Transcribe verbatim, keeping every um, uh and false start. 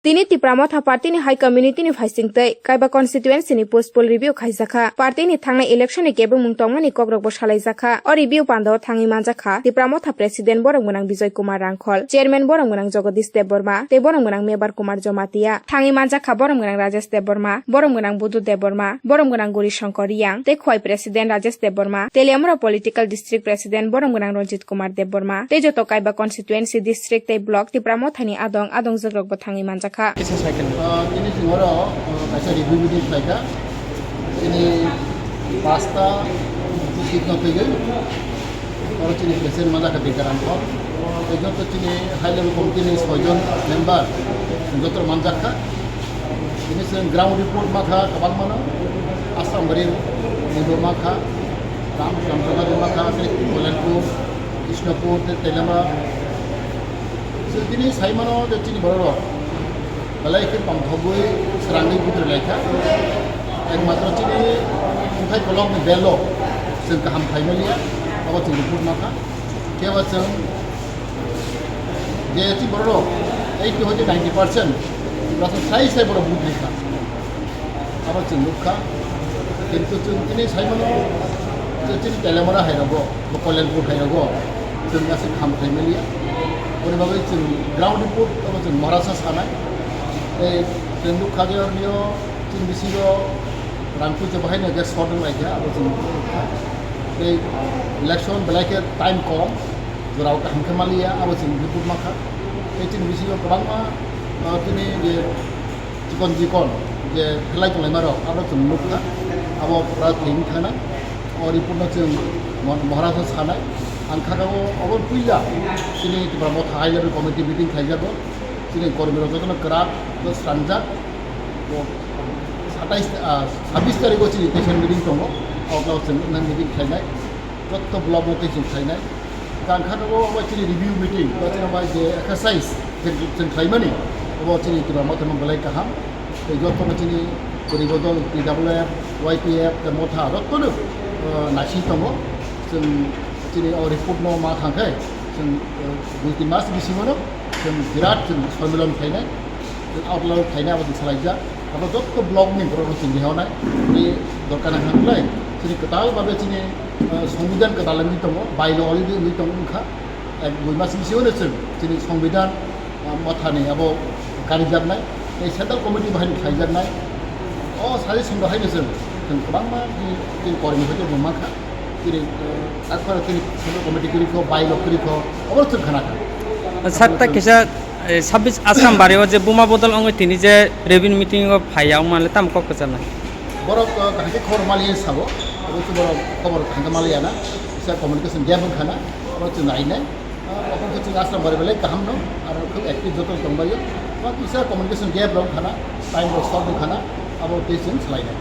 Tini Tipra Motha Party ni High Committee ni phaisingtwi Kaiba constituency ni puspul review khaijakha. Party ni thangnai election ni kebengmung tongmani kokrokbo salaijakha. O review pandao thangwi manjakha Tipra Motha President borom gwnang Bijoy Kumar Rangkhol, Chairman borom gwnang Jagadish Debbarma tei borom gwnang Mebar Kumar Jamatia. Thangwi manjakha borom gwnang Rajesh Debbarma, borom gwnang Budhu Debbarma, borom gwnang Guri Shankar Riang tei Khowai President Rajesh Debbarma, Teliamura Political District President borom gwnang Ranjit Kumar Debbarma tei joto Kaiba constituency, district tei block Tipra Mothani adong adong jwkrokbo thangwi manjakha. Kisa cycle. Ah, tini chwng oro, ah, kaisa review meeting khlaikha. Tini pasta seat no twigwi. Oro chini president manjakha Dikaram Kok. Tei joto chini high level committee ni soijon member joto manjakha. Tini chwng ground report makha kwbangmano. Asambari nibo makha. Ram, Ramsagari makha, tei Koilanpur, Krishnapur, tei Teliamura. So, tini saimano je chini bororok belai khe tongthogwi srangwi buthri laikha. Ekmatro chini thumthai kolokni belo chwng kaham khlai maliya, abo chwng report makha. Khe bo chwng je chini bororok eighty hoite ninety percent Tiprasa sai sai borok buthri kha. Abo chwng nukha. Kintu chwng tini saimano je chini Teliamura hairogo, bo Koilanpur hairogo, chwng aswk kham khlai maliya. Boni bagwi chwng ground report abo chwng Maharashtra sanai. Tei chwng nukha je ornio chini bisingo rang puisa bahaino je short wng laikha, abo chwng nukha. Tei election belai khe time kom, jorao kaham khe maliya, abo chwng report makha. Tei chini bisingo kwbangma, ah, tini je chikon chikon je phelai tonglaima rok abo chwng nukha, abo pura thwing thanai. O report no chwng Mo-, Maharashtra sanai. Ang kha o, obo puila chini Tipra Motha high level committee meeting khaijago. Chini kormi rok jotono kwrak bo srangjak. Bo satais, ah, sabis tarikh o chini teisen meeting tongo. Obo chwng meeting khainai. Jotto block o teisen khainai. Tang kha tongo obo chini review meeting, bo chini bai je exercise je chwng khlaimani, obo chini Tipra Mothano belai kaham. Tei jotono chini Poribo dol, P W F, Y P F, tei Motha, jotono, eh, naising tongo. Chwng chini o report no ma thang khe, chwng, eh, dui tin mas bisingo no chwng birat chwng sonmilan khlainai. Outlaw khaina abo salaijak. Abo jotto block ni borok rok chini hwnai. Ni dorkar nang khlai. Chini kwtal babe chini, eh, Songbidan kwtal wngwi tongo, bylaw already wngwi tongo wngkha. Ek dui mas bisi hwnwi chwng chini Songbidan, eh, Mothani abo karijaknai. Tei Central Committee bahai ni khaijaknai. O suggestion bahai ni chwng, chwng kwbangma chini, chini kormi hwnkhe bo mankha. Chini, eh, takhoro chini Central Committee kwrwi kho, bylaw kwrwi kho, abo chwng khna kha. Sir, ta kisa Eh, sabis Asrambari o je buma bodol wngwi tini je review meeting o phaiya wngmani tamo kok kwcharnai? Borok, eh, kaham khe khobor maliya sabo, abo se borok khobor kaham khe maliya na, kisa communication gap wngkha na, abo chwng nainai. Ah, abo khe chwng Asrambari belai kaham no, aro khub active joto tongbaio. Abo kisa communication gap rok wngkha na, time rok short wngkha na, abo tei chwng swlainai.